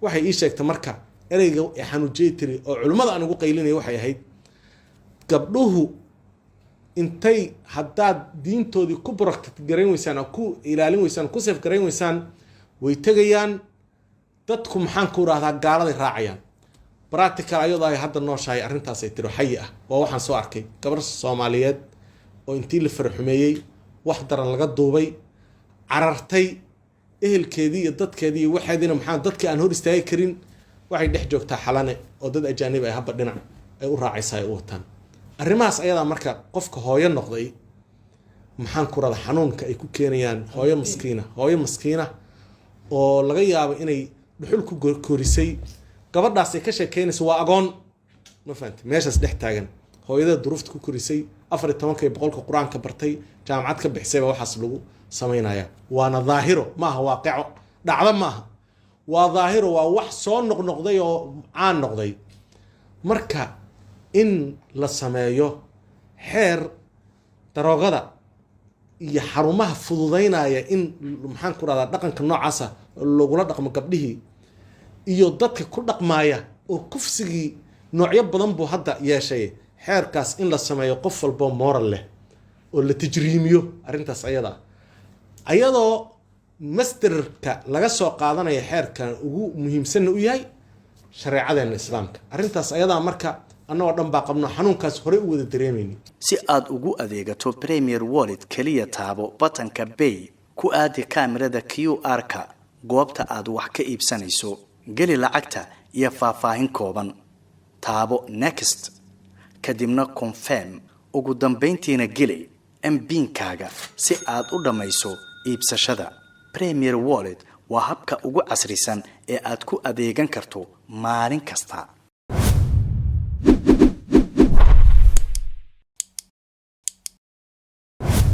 Waxay ii sheegtay marka ereyga xanuujiyey tiri oo culimmada aan ugu qaylinaya waxay ahayd, gabdhuhu intay haddaad diintoodii ku protect garayn weysaan oo ku ilaalin weysaan, ku safe garayn weysaan, way tegayaan dadku, maxaan ku rahdaa, gaaladay raacayaan. Practical ayadoo ay hadda nooshahay arrintaas ay tiro xayi ah waa waxaan soo arkay gabar Soomaaliyeed oo intii la faraxumeeyey, wax daran laga duubay, carartay, ehelkeedii iyo dadkeedii iyo waxeediina, maxaa dadkii aan hor istaagi karin, waxay dhex joogtaa Xalane oo dad ajaanib ay habba dhinac ay u raacaysa, ay u wataan. Arrimahaas ayadaa marka qofka hooyo noqday, maxaan ku rada, xanuunka ay ku keenayaan hooyo maskiina, hooyo maskiina oo laga yaabo inay dhuxul ku korisay gabadhaas ay ka sheekeynayso, waa agoon, ma fahamtay? Meeshaas dhex taagan hooyada duruufta ku korisay, 14-ka iyo 100-ka Qur-aanka bartay, jaamacad ka bixisay, baa waxaas lagu samaynaya. Waana daahiro, maaha waaqico dhacdo maaha, waa daahiro, waa wax soo noqnoqday oo caan noqday. Marka in la sameeyo xeer daroogada iyo xarumaha fududaynaya in, maxaan ku rahdaa, dhaqanka noocaasa lagula dhaqmo gabdhihii iyo dadka ku dhaqmaaya oo kufsigii noocyo badan buu hadda yeeshay, xeerkaas in la sameeyo, qof walboo moral leh oo la tajriimiyo arrintaas ayada, ayadoo masterka laga soo qaadanaya xeerkan ugu muhiimsanna u yahay shareecadeena Islaamka. Arrintaas ayadaa marka annagoo dhan baa qabno xanuunkaas horey u wada dareemayni. Si aad ugu adeegato Premier Wallet, keliya taabo batanka Pay, ku aadi kaamirada QR-ka goobta aad wax ka iibsanayso, geli lacagta iyo faahfaahin kooban, taabo Next, kadibna Confirm, ugu dambayntiina geli MPIN-kaaga si aad u dhammayso iibsashada. Premier Wallet waa habka ugu casrisan ee aad ku adeegan karto maalin kasta.